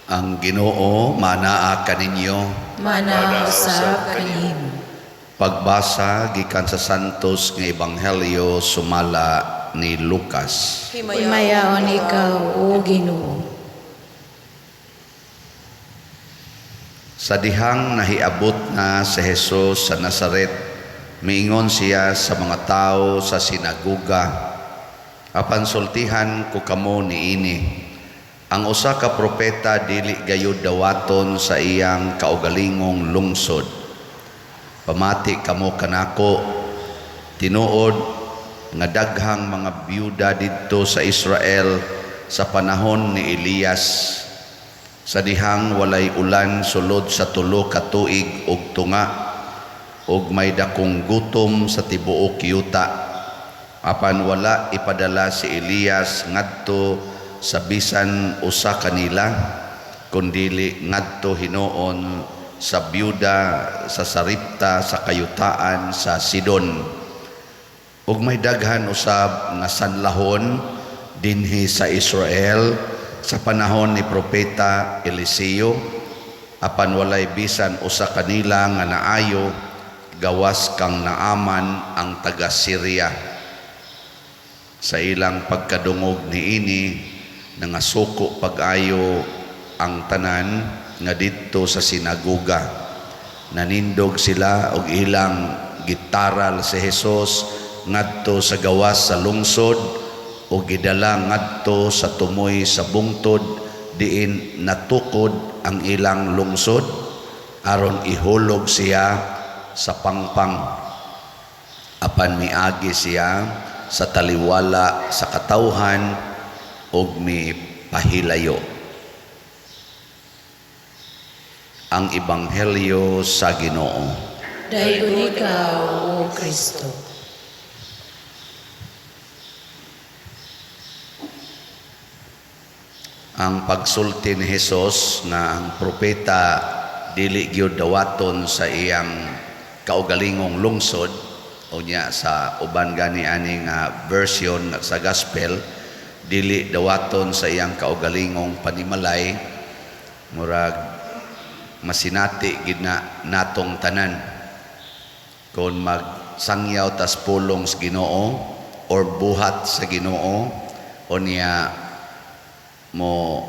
Ang Ginoo manaa kaninyo. Manaa usab kanimo. Pagbasa gikan sa Santos nga Ebanghelyo sumala ni Lucas. Himayaon ikaw, O Ginoo. Sa dihang nahiabot na si Jesus sa Nazaret, miingon siya sa mga tawo sa sinagoga, "Apan sultihan ko kamo niini, ang usa ka propeta dili gayud dawaton sa iyang kaugalingong lungsod. Pamati kamo kanako, tinuod nga daghang mga byuda didto sa Israel sa panahon ni Elias, sa dihang walay ulan sulod sa 3 ka tuig ug tunga, ug may dakong gutom sa tibuok yuta. Apan wala ipadala si Elias ngadto sa bisan usa kanila, kundili ngadto hinuon sa byuda sa Sarepta sa kayutaan sa Sidon. Ug may daghan usab nga sanlahon dinhi sa Israel sa panahon ni propeta Eliseo, apan walay bisan usa kanila nga naayo gawas kang Naaman ang taga Syria." Sa ilang pagkadungog niini, nangasuko pag-ayo ang tanan nga didto sa sinagoga. Nanindog sila og ilang gitaral si Jesus ngadto sa gawas sa lungsod ug gidala ngadto sa tumoy sa bungtod diin natukod ang ilang lungsod aron ihulog siya sa pangpang. Apan miagi siya sa taliwala sa katawhan ug mipahilayo. Ang Ebanghelyo sa Ginoo. Daygon ikaw, O Kristo. Ang pagsulti ni Hesus nga ang propeta dili gyud dawaton sa iyang kaugalingong lungsod, o niya sa uban gani ani nga version sa gospel, dili dawaton sa iyang kaugalingong panimalay, murag masinati gid na natong tanan. Kung magsangyaw tas pulong sa Ginoo or buhat sa Ginoo, o niya mo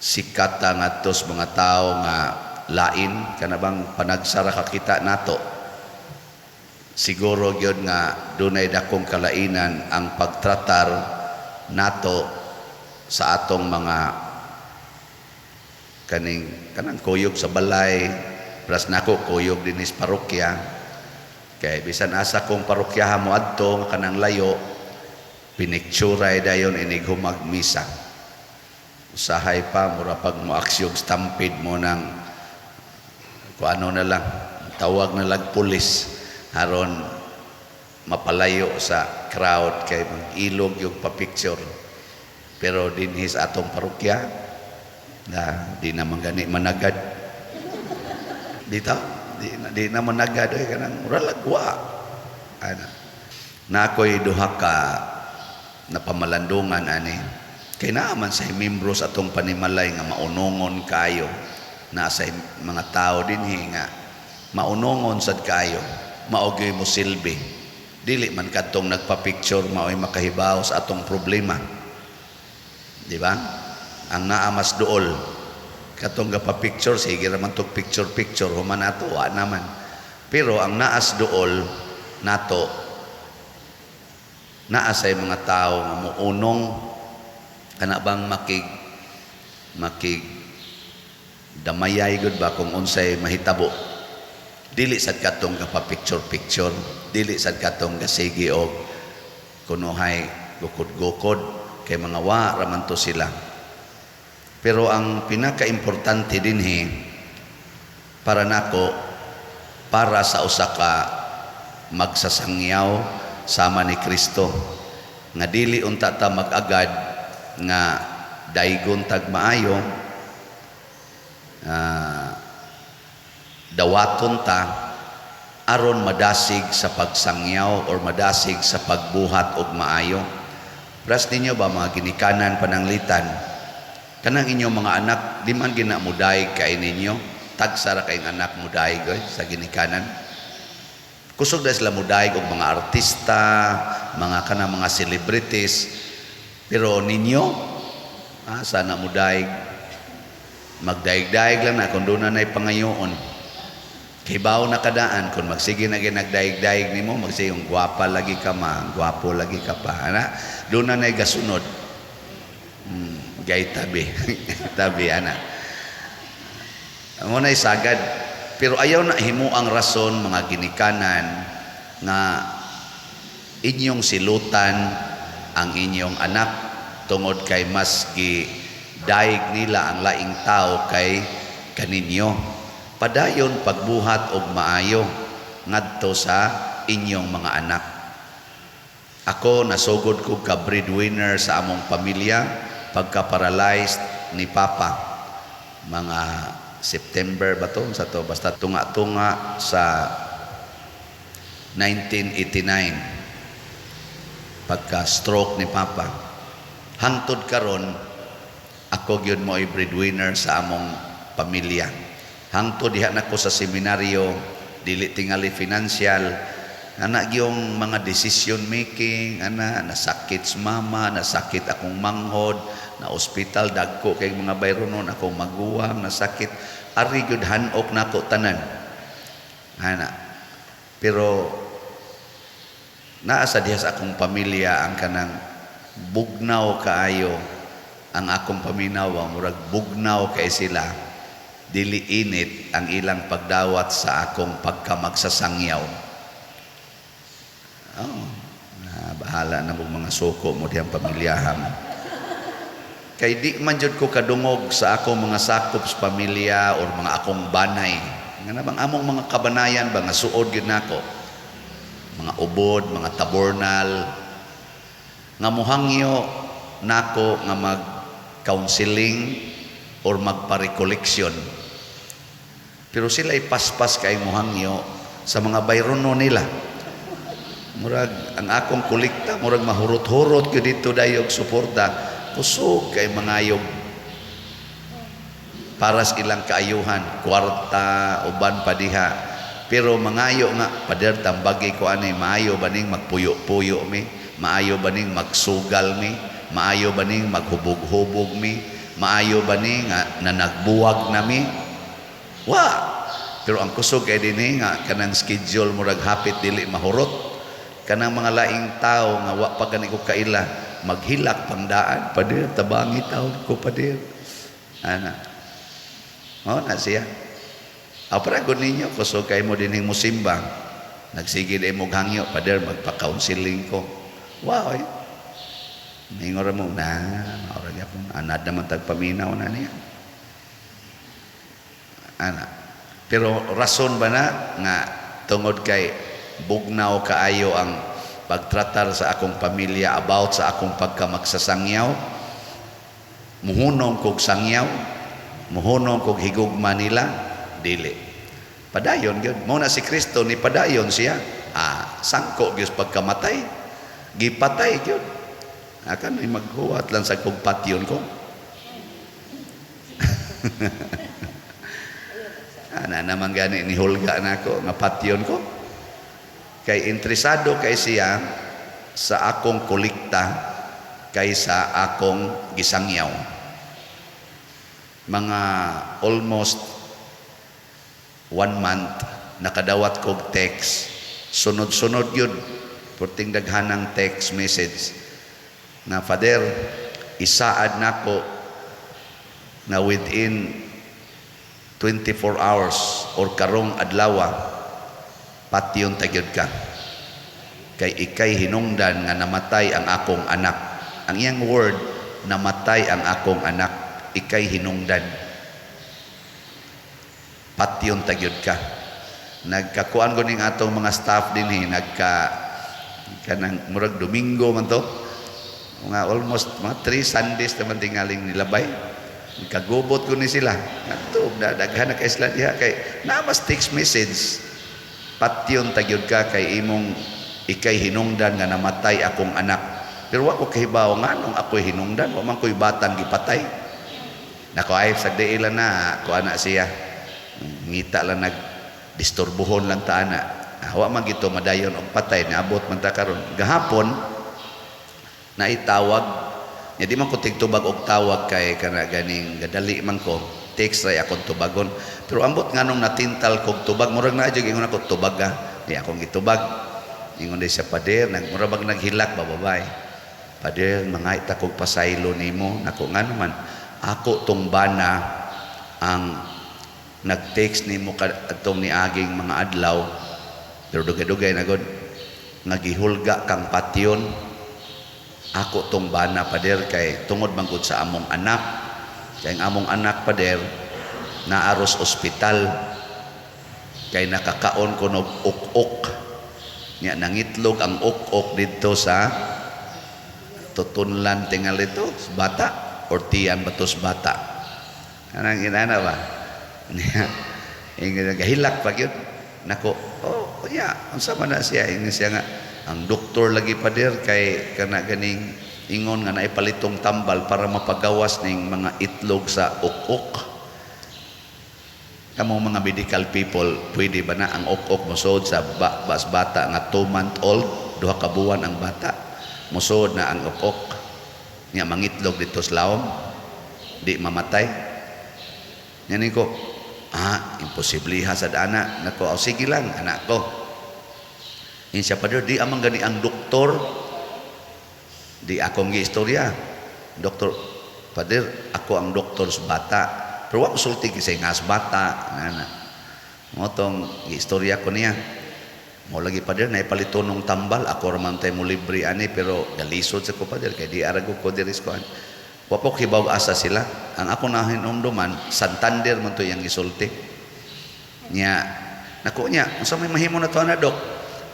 sikat ta ngadto sa mga tawo nga lain, kana bang panagsara kakita nato, siguro gyud nga dunay dakong kalainan ang pagtratar nato sa atong mga kaning kanang kuyog sa balay. Plus nako kuyog dinhi sa parokya, kay bisan asa kong parokyaha mo adto nga kanang layo, pinikturay dayon inig humag misa. Usahay pa mura pag moaksyog stampede mo nang kuano na lang, tawag na lang pulis aron mapalayo sa crowd kay mag-ilog yung pa-picture. Pero dinhi sa atong parokya na di naman gani managad dito, di na managad oy, kanang mura lagwa ana. Na ako'y duha ka napamalandungan ani, kay naa man sa membro sa atong panimalay nga maunongon kayo, naa sa mga tao dinhi nga maunongon sad kayo, mao gyud mo silbi. Dili man kadtong nagpa-picture mao'y makahibaw sa atong problema, di ba? Ang naa mas duol katong gapa-picture, sige ra man tog picture-picture, human ato wa naman. Pero ang naas duol nato, naa say mga tao nga muunong, kana bang makig damayay gud ba kung unsay mahitabo. Dili sad katong gapa-picture-picture, dili sad katong gasigi og kunuhay gukod-gukod, kay mga wa ra man to sila. Pero ang pinaka-importante dinhi para nako, para sa usa ka magsasangyaw sama ni Kristo, nga dili unta ta mag-agad nga daygon tag maayo, dawaton ta aron madasig sa pagsangyaw or madasig sa pagbuhat og maayo. Pras ninyo ba mga ginikanan pananglitan, Kanang inyong mga anak, di man gina mudayeg kay ninyo. Tagsa ra kayong anak mudayeg oy, sa ginikanan. Kusog na sila mudayeg og mga artista, mga kanang mga celebrities. Pero ninyo, sana mudayeg. Magdayeg-dayeg lang na kung doon na na'y pangayoon. Kibaw na kadaan, kung magsige na ginagdayeg-dayeg nimo, magsige yung gwapa lagi ka ma, gwapo lagi ka pa. Ana, doon na na'y gasunod. Gay tabi. Tabi, ana. Mo na'y sagad. Pero ayaw na himo ang rason, mga ginikanan, nga inyong silutan ang inyong anak tungod kay mas gi daig nila ang laing tao kay kaninyo. Padayon pagbuhat og maayo ngadto sa inyong mga anak. Ako, nasugod ko ka breadwinner sa among pamilya pagka-paralyzed ni Papa. Mga September ba to? Sa to basta tunga-tunga sa 1989 pagka-stroke ni Papa. Hangtod karon, ako gyud mo'y breadwinner sa among pamilya. Hangtod diha nako sa seminaryo, dili tingali financial, ana gyung mga decision making, ana nasakit si mama, nasakit akong manghod, na ospital dagko kay mga bayronon, akong maguwang nasakit, ari gyud hanok nako tanan. Ana. Pero naa sa diha sa akong pamilya ang kanang bugnaw kaayo ang akong paminaw, murag bugnaw kay sila, dili init ang ilang pagdawat sa akong pagkamagsasangyaw. Oh, na bahala na mong mga suko mo diyang pamilyahan. Kay di man jud ko kadungog sa akong mga sakop sa pamilya or mga akong banay. Nga na bang among mga kabanayan ba nga suod gyud nako. Mga Ubod, mga Tabornal, nga muhangyo nako nga mag-counseling or magpa-recollection. Pero sila ipaspas kay muhangyo sa mga bayrono nila. Murag ang akong kolekta murag mahurot-hurot gyud dito dayog suporta, kusog kay mangayog para sa ilang kaayuhan, kwarta, uban pa diha. Pero mangayo nga, "Pader, tambagi ko ani, maayo ba ning magpuyo-puyo mi? Maayo ba ning magsugal mi? Maayo ba ning maghubog-hubog mi? Maayo ba ni nga nanagbuwag na mi?" Wa. Pero ang kusog kay dinhi nga kanang schedule murag hapit dili mahurot. Kanang mga laing tao nga wa pa gani ko kaila, maghilak pangdaan, "Pader, tabangi taon ko, pader." Ana. Mao na siya. Aw para gud ninyo, kusog kay mo dinhing musimba. Nagsige day mo hangyo, "Pader, magpa-counseling ko." Wow, eh. Ningon ra mo na, mao ra gyapon anad naman tagpaminaw na niya. Ana. Pero rason ba na nga tungod kay bugnaw kaayo ang pagtratar sa akong pamilya about sa akong pagkamagsasangyaw, muhunong kog sangyaw, muhunong kog higugma nila? Dili. Padayon gyud. Mao na si Kristo, ni padayon siya. Ah, sangko gyud pagkamatay. Gipatay gyud. Akan ay maghuwat lang sa kog patyon ko. Ana naman gani ni hulga nako nga patyon ko. Kay interesado kay siya sa akong kolekta kaysa akong gisangyaw. Mga almost one month nakadawat kog text. Sunod-sunod yun. Purting daghanang text message na, "Father, isaad nako na within 24 hours or karong adlawa, patyon ta gyud ka. Kay ikay hinungdan nga namatay ang akong anak." Ang iyang word, "Namatay ang akong anak, ikay hinungdan. Patyon ta gyud ka." Nagkakuan ko ning atong mga staff dinhi, nagka kanang murag Domingo man to. Mga almost mga 3 Sundays naman tingaling nilabay. Kagubot ko ni sila. Ngadto, daghan na kay sila diha kay namas text message. "Patyon ta gyud ka kay imong ikay hinungdan nga namatay akong anak." Pero wa ko kahibaw nganong ako'y hinungdan, wa man ko'y batang gipatay. Nako, ay sa ila na ko ana siya. Ngita lang, nag disturbuhon lang ta ana. Ah, wa man gito madayon og patay, niabot man ta karon. Gahapon naitawag nya, di man ko tigtubag og tawag kay kana ganing gadali man ko, text ray akong tubagon. Pero ambot nganong natintal kog tubag, murag na jud ingon ako, "Tubag ka." Di akong gitubag. Ingon di siya, "Pader," nag mura bag naghilak ba babay. "Pader, mga ita kog pasaylo nimo." Nako, ngano man? "Ako tong bana ang nag-text nimo atong niaging mga adlaw," pero dugay-dugay na gud, "nga gihulga kang patyon. Ako tong bana, pader, kay tungod man gud sa among anak. Kay ang among anak, pader, naaros ospital kay nakakaon ko og ok-ok nya nangitlog ang ok-ok didto sa tutunlan tingali to bata or tiyan batos bata." Anang inana ba niya, ingon, gahilak pa gyud. Nako, oh yeah, unsa man na siya? Ingon siya nga ang doktor lagi, pader, kay kana ganing ingon nga naipalitong tambal para mapagawas ning mga itlog sa ok-ok. Kamo mga medical people, pwede ba na ang ok-ok mosod sa bas bata nga 2 month old, 2 ka buwan ang bata, mosod na ang ok-ok nya mangitlog dito sa lawom, di mamatay? Yan ko, "Ah, imposible ha sa ana." Nako, "Oh, sige lang, anak ko." Yun siya, "Pader, di amang gani ang doktor." Di akong giistorya. "Doktor, pader, ako ang doktor sa bata." Pero wa ko sulti kasi nga sa bata. Ana. Mo tong giistorya ko niya. "Mo lagi, pader, na ipalitonong tambal, ako ra man tay mo libre ani, pero galisod sa ko, pader, kay di ara ko diri sa kuan." Wa po kibaw asa sila. Ang ako nahinumduman, Santander man to iyang gisulti. Nya, nako niya, "Unsa may mahimo na to ana, dok?"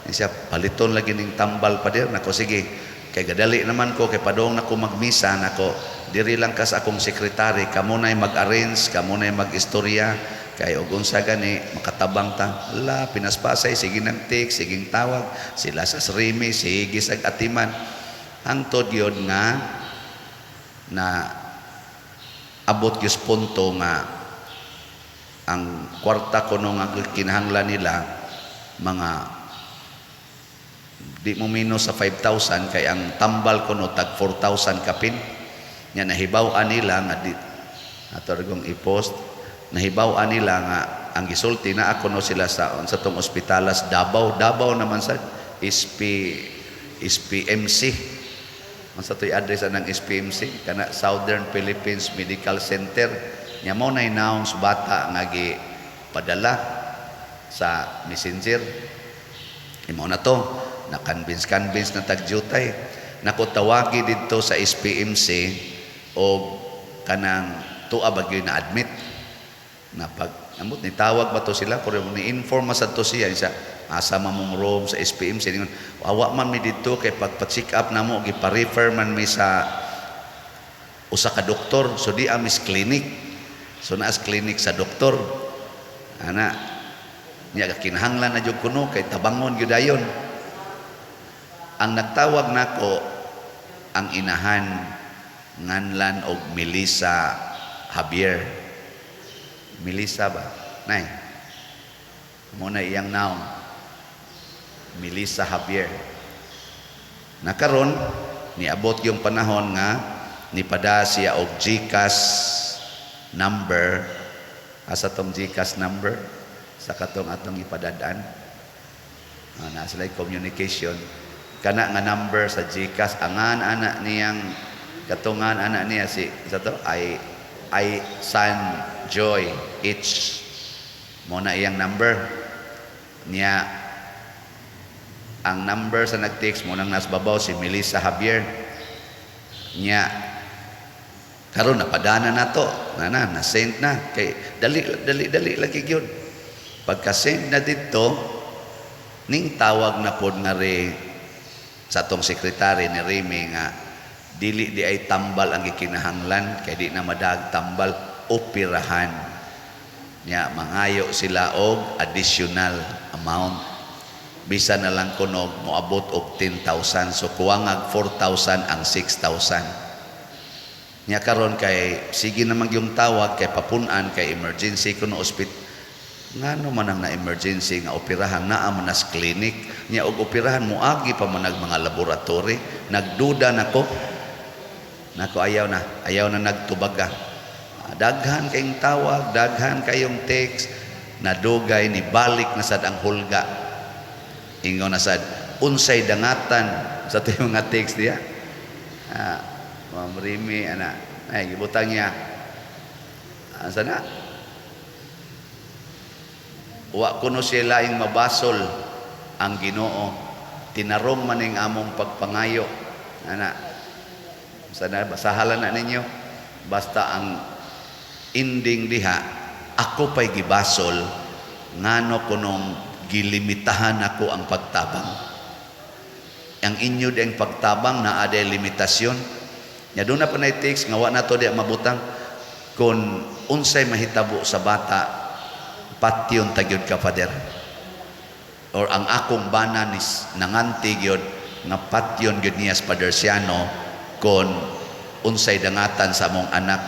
Niya siya, "Paliton lagi ning tambal, pader." Nako, "Sige, kay gadali naman ko, kay padong na ko magmisa." Nako, "Diri lang ka sa akong sekretary, kamo na'y mag-arrange, kamo na'y mag-istorya, kay og unsa gani makatabang ta." La, pinaspasay, sige nang text, sige tawag, sila sa Srimi, sige sa atiman. Hangtod yun nga na abot gyud punto nga ang kwarta ko nga kinahanglan nila, mga di mo minus sa 5,000, kay ang tambal ko no tag 4,000 kapin. Nya nahibaw-an nila nga di ato kong i-post, nahibaw-an nila nga ang gisulti na ako no sila sa sa tong ospitalas Davao. Davao naman sa SP SPMC. Unsa to'y address anang SPMC kana? Southern Philippines Medical Center. Nya mo nay naong bata nga gi padala sa messenger. Imo na to na convince convince na tagjutay. Nako, tawagi didto sa SPMC o kanang tuwa ba gyud na admit na pag amot ni tawag ba to sila, pero ni inform man to siya sa asa man mong room sa SPMC. Ningon, "Awa man mi didto kay pag pa-check up namo, gipa-refer man mi sa usa ka doktor, so di amis clinic, so naas clinic sa doktor ana." Nya kinahanglan na jud kuno kay tabangon gyud dayon. Ang nagtawag nako ang inahan, nganlan og Melissa Javier. Melissa ba nay? Mo na iyang naong Melissa Javier. Nakaron niabot yung panahon nga nipada siya og GCash number. Asa tong GCash number sa katong atong ipadadaan? Ah, na sila communication kana nga number sa GCash. Angan anak niyang katungan anak niya si sa to ay San Joy H, mo na iyang number niya. Ang number sa nag-text mo nang nas babaw, si Melissa Javier. Niya karon napadana na to na na na send na kay dali dali dali lagi gyud. Pagka send na didto, ning tawag na pod nga re sa atong sekretary ni Remy nga dili di ay tambal ang gikinahanglan kay di na madag tambal, operahan. Nya mangayo sila og additional amount, bisan na lang kunog moabot og 10,000. So kuwangag 4,000 ang 6,000. Nya karon kay sige naman yung tawag kay papunan kay emergency kuno ospital. Ngano man ang na emergency nga operahan, naa man nas clinic nya, og operahan moagi pa man nag mga laboratory. Nagduda nako nako, ayaw na, ayaw na nagtubaga. Daghan kayong tawag, daghan kayong text, nadugay ni balik na sad ang hulga. Ingon na sad, unsay dangatan sa tuyo mga text diya. Ma'am Rimi, ana, ay gibutang niya. Asa na? Wa kuno siya laing mabasol ang Ginoo. Tinarong man ning among pagpangayo. Ana. Sana basahala na ninyo. Basta ang ending diha, ako pa'y gibasol ngano kunong gilimitahan ako ang pagtabang. Ang inyo ding pagtabang naa day limitasyon. Nya doon na pa na text nga wa na to di mabutang, kung unsay mahitabo sa bata, patyon ta gyud ka, Father, or ang akong bana ni nanganti gyud nga patyon gyud niya sa Father Siano kon unsay dangatan sa among anak,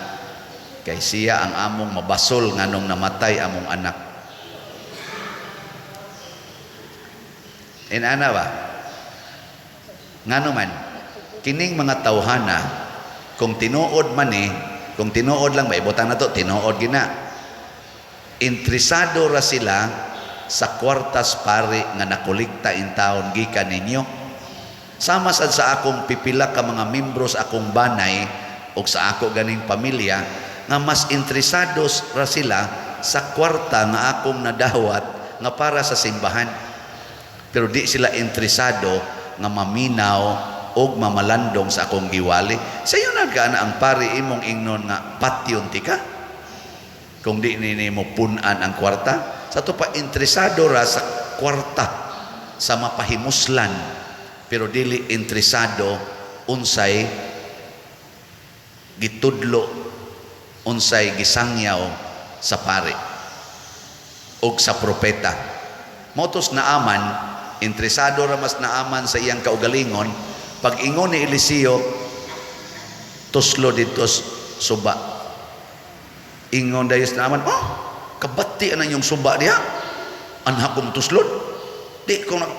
kay siya ang among mabasol nganong namatay among anak. Inana ba, ngano man kining mga tawhana, kung tinuod man ni, kung tinuod lang ba, ibutang na to, tinuod gina, interesado ra sila sa kwartas pare nga nakolekta in taon gikan ninyo. Sama sad sa akong pipila ka mga membro sa akong banay o sa ako ganing pamilya nga mas interesados ra sila sa kwarta nga akong nadawat nga para sa simbahan, pero di sila interesado nga maminaw og mamalandong sa akong giwali. Sayo na ka na ang pari imong ingnon nga patyon tika kung di nini mo punan ang kwarta. Sa to pa, interesado ra sa kwarta sa mapahimuslan, pero dili interesado unsay gitudlo, unsay gisangyaw sa pari og sa propeta. Motos Naaman, interesado ra mas Naaman sa iyang kaugalingon. Pag ingon ni Eliseo, "Tuslo didto suba," ingon dayos Naaman, "Oh, kabati ana inyong suba diha, anak kong tuslod di ko na,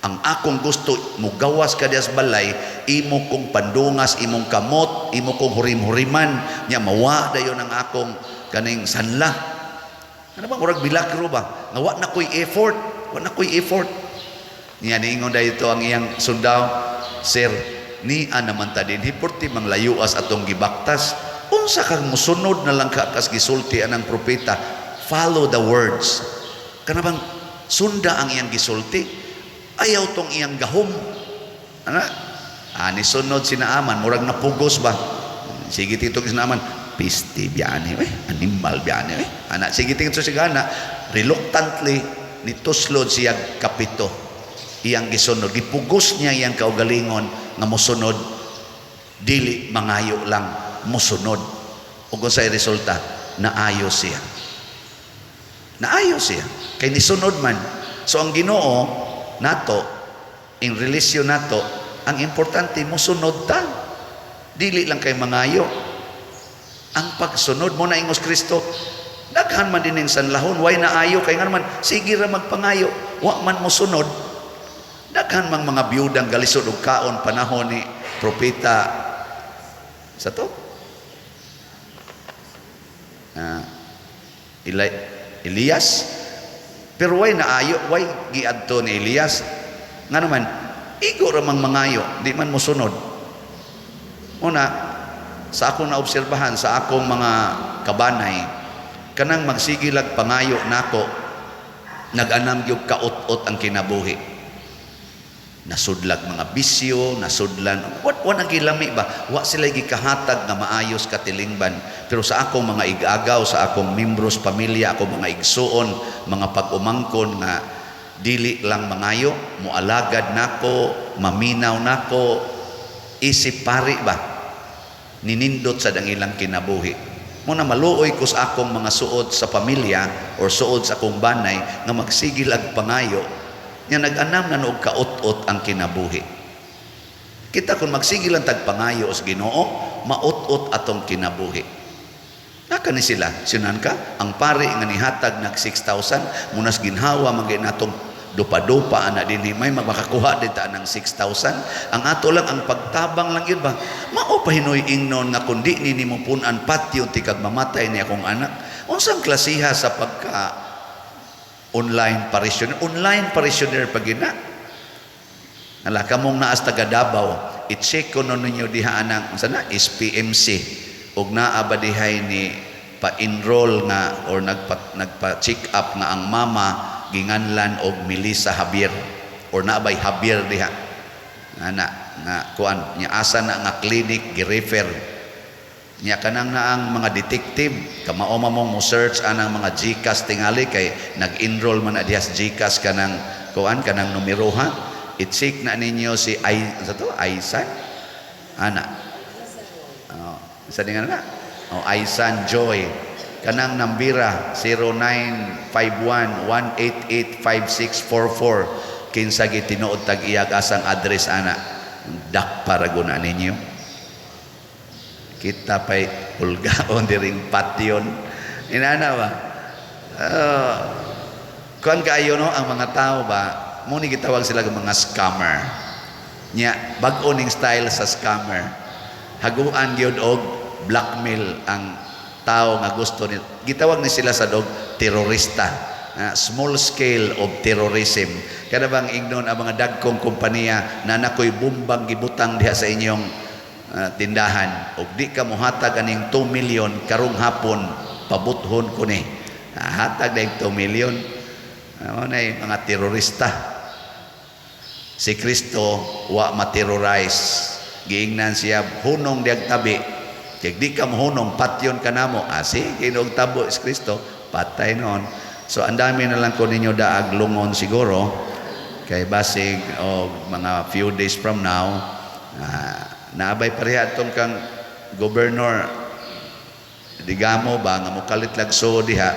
ang akong gusto mugawas ka diya sa balay, imo kong pandungas imong kamot, imo kong hurim-huriman nya mawa dayon ang akong kaning sanla." Ano ba, murag milagro ba nga wa na ko'y effort, wa na ko'y effort niya. Niingon dayto ang iyang sundao, "Sir, ni naman ta dinhi, porti manglayuas atong gibaktas. Unsa kang musunod na lang ka kas gisulti anang propeta? Follow the words." Kana bang sunda ang iyang gisulti, ayaw tong iyang gahom ana. Ani sunod si Naaman, murag napugos ba. Sige titong si Naaman, "Piste biyani eh, animal biyani eh," ana. Sige tingin sa sigana, reluctantly nituslod siya kapito, iyang gisunod. Gipugos niya iyang kaugalingon nga mosunod, dili mangayo lang, mosunod. Ug unsay resulta? Naayo siya, naayo siya kay nisunod man. So ang Ginoo nato, in relasyon nato, ang importante mosunod ta, dili lang kay mangayo. Ang pagsunod mo na ingos Kristo, daghan man din sanlahon, way naayo kay nga man sige ra magpangayo, wa man mosunod. Daghan mang mga biyudang galisod og kaon panahon ni propeta sa to Elias, pero way naayo, way giadto ni Elias. Nga naman igo ra mang mangayo, di man mosunod. Una sa akong naobserbahan sa akong mga kabanay, kanang magsigilag pangayo nako, nag-anam gyud kaut-ot ang kinabuhi, nasudlag mga bisyo, nasudlan wa nang gilami ba, wa sila gikahatag nga maayos katilingban. Pero sa akong mga igagaw, sa akong membros pamilya, akong mga igsuon, mga pag-umangkon nga dili lang mangayo, moalagad nako, maminaw nako, isip pari ba, ninindot sa ang ilang kinabuhi. Muna maluoy ko sa akong mga suod sa pamilya or suod sa akong banay nga magsigil ag pangayo nga nag-anam na noog kaut-ot ang kinabuhi. Kita kung magsigil ang tagpangayo sa Ginoo, Maut-ot atong kinabuhi. Naka ni sila, sinan ka, ang pari nga nihatag nag 6,000, munas ginhawa man gyud natong dupa-dupa ana dinhi, may makakuha din ta ng 6,000. Ang ato lang ang pagtabang lang yun ba? Mao pa hinoy ingnon nga kun di ni nimo pun-an, patyon tikag mamatay ni akong anak. Unsang klasiha sa pagka online parishioner? Online parishioner pag gina. Ala kamong naas taga Davao, i-check ko no ninyo diha anang unsa na SPMC ug naa ba dihay ni pa-enroll nga or nagpa check up nga ang mama ginganlan og Melissa Javier or naa bay Javier diha ana nga kuan nya, asa na nga clinic gi-refer niya. Kanang naang mga detective, kamao mong mo search anang mga GCash, tingali kay nag-enroll man na diha sa GCash kanang kuan, kanang numero ha. I-check na ninyo si ay sa to Aisan ana, oh, sa nga na, oh, Aisan Joy, kanang nambira 0951 188 5644. Kinsa gitinuod tag iyag asang address ana, dak para guna ninyo kita pa'y pulgaon diring patyon inana ba. Kuan kaayo no ang mga tao ba mo ni gitawag sila og mga scammer nya. Bag-o ning style sa scammer, haguan gyud og blackmail ang tao nga gusto ni. Gitawag ni sila sa dog terorista. Small scale of terrorism. Kada bang ingnon ang mga dagkong kompanya na nakoy bumbang gibutang diha sa inyong tindahan og di ka mohatag aning 2 million karong hapon, pabuthon ko ni. Hatag na 2 million. Na mga terorista. Si Kristo wa ma-terrorize. Giingnan siya, "Hunong diag tabi. Kay di ka mohunong, patyon ka namo." Ah, sige, og tabo is Kristo, patay noon. So ang dami na lang ko ninyo daag lungon siguro kay basig og mga few days from now, naabay pareha atong kang Governor Digamo ba nga mokalit lagso diha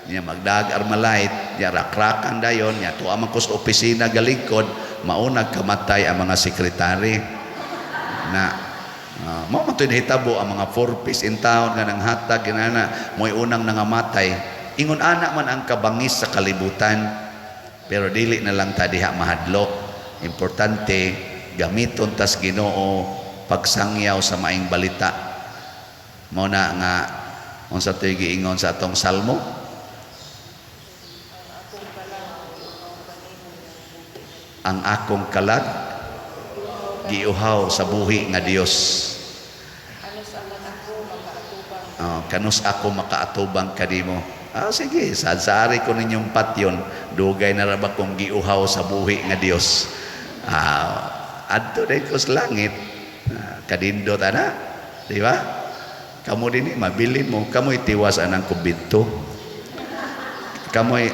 niya, magdag Armalite niya, rakrakan dayon niya, tuwa man ko sa opisina galigkod, maunag kamatay ang mga sekretary na. Mao man to'y nahitabo ang mga four piece in town nga nanghatag ginana mo'y unang nangamatay. Ingon ana man ang kabangis sa kalibutan, pero dili na lang ta diha mahadlok. Importante gamiton tas Ginoo pagsangyaw sa maayong balita. Mao na nga unsa to'y giingon sa atong salmo? Ang akong kalag giuhaw sa buhi nga Dios. Oh, kanus ako makaatubang kanimo. Ah, sige, sad saari ko ninyong patyon, dugay na ra ba kong giuhaw sa buhi nga Dios. Ah, adto day ko sa langit. Ah, kanindot ana, di ba? Kamo dinhi mabilin mo, kamoy tiwas anang kumbinto. Kamoy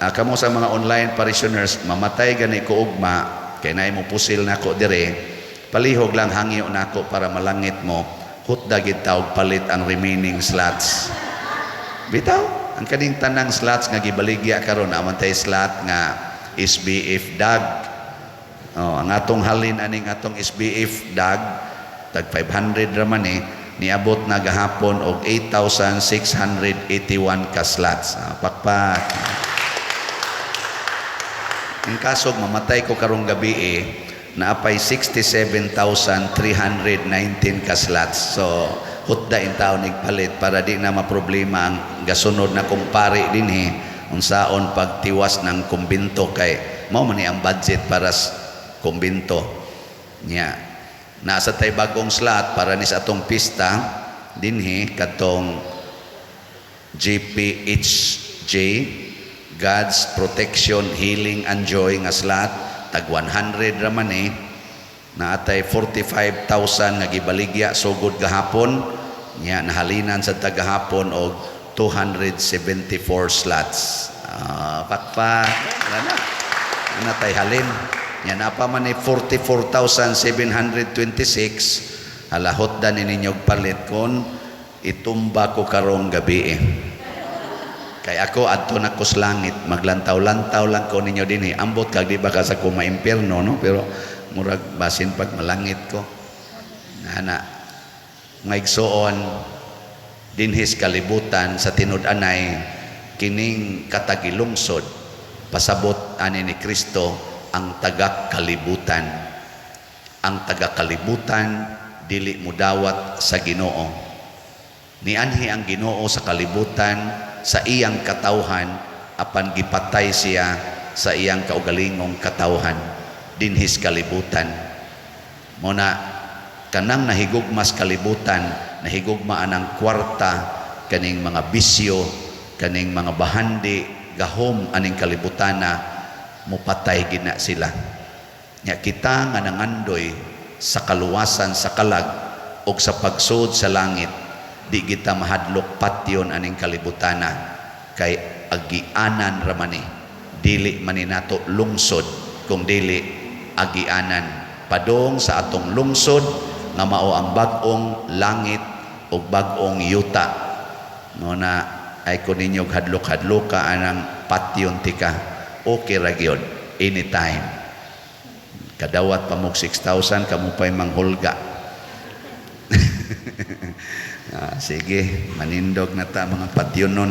kamo sa mga online parishioners, mamatay gani ko ugma, kay naay mo pusil nako dire. Palihog lang hangyo nako para malangit mo. Hutda gid tawg palit ang remaining slots. Bitaw, ang kaning tanang slots nga gibaligya karon, aman tay slot nga SBF DAG. Oh, ang atong halin aning atong SBF DAG tag 500 ra man eh, niabot na gahapon og 8,681 ka slots. Ah, pakpak. Ang kasog mamatay ko karong gabi eh, naapay 67,319 ka slots. So, hutda in taon igpalit para di na maproblema ang gasunod na kumpare dinhi unsaon pagtiwas ng kumbinto, kay mao man ni ang budget para sa kumbinto niya. Nasa tay bagong slot para ni sa atong pista dinhi, katong GPHJ, God's Protection, Healing and Joy nga slot, tag 100 ra man eh. Naatay 45,000 nga gibaligya sugod gahapon nya, nahalinan sa tagahapon og 274 slots. Pakpak, wala na ana tay halin nya. Napa man ni 44,726. Halahot da ni ninyo palit kon itumba ko karong gabi eh. Kay ako adto na ko sa langit, maglantaw-lantaw lang ko ninyo dinhi. Ambot kag di ba ka sa ko maimpierno no, pero murag basin pag malangit ko. Ana. Mga igsoon, dinhis kalibutan, sa tinud-anay kining katagilungsod, pasabot ani ni Kristo ang taga-kalibutan. Ang taga-kalibutan dili mudawat sa Ginoo. Nianhi ang Ginoo sa kalibutan sa iyang katawhan, apan gipatay siya sa iyang kaugalingong katawhan dinhis kalibutan. Mao na kanang nahigugmas kalibutan, nahigugma anang kwarta, kaning mga bisyo, kaning mga bahandi, gahom aning kalibutana, mupatay gina sila. Nya kita nga nangandoy sa kaluwasan sa kalag o sa pagsud sa langit, di kita mahadlok patyon aning kalibutana kay agianan ra man ni. Dili man ni nato lungsod kung dili agianan padong sa atong lungsod nga mao ang bag-ong langit ug bag-ong yuta. No na ay ko ninyo hadlok-hadloka anang patyon tika. Okay ra gyud anytime. Kadawat pa mo 6,000, kamo pa'y manghulga. Ah, sige, manindog na ta mga patyon nun.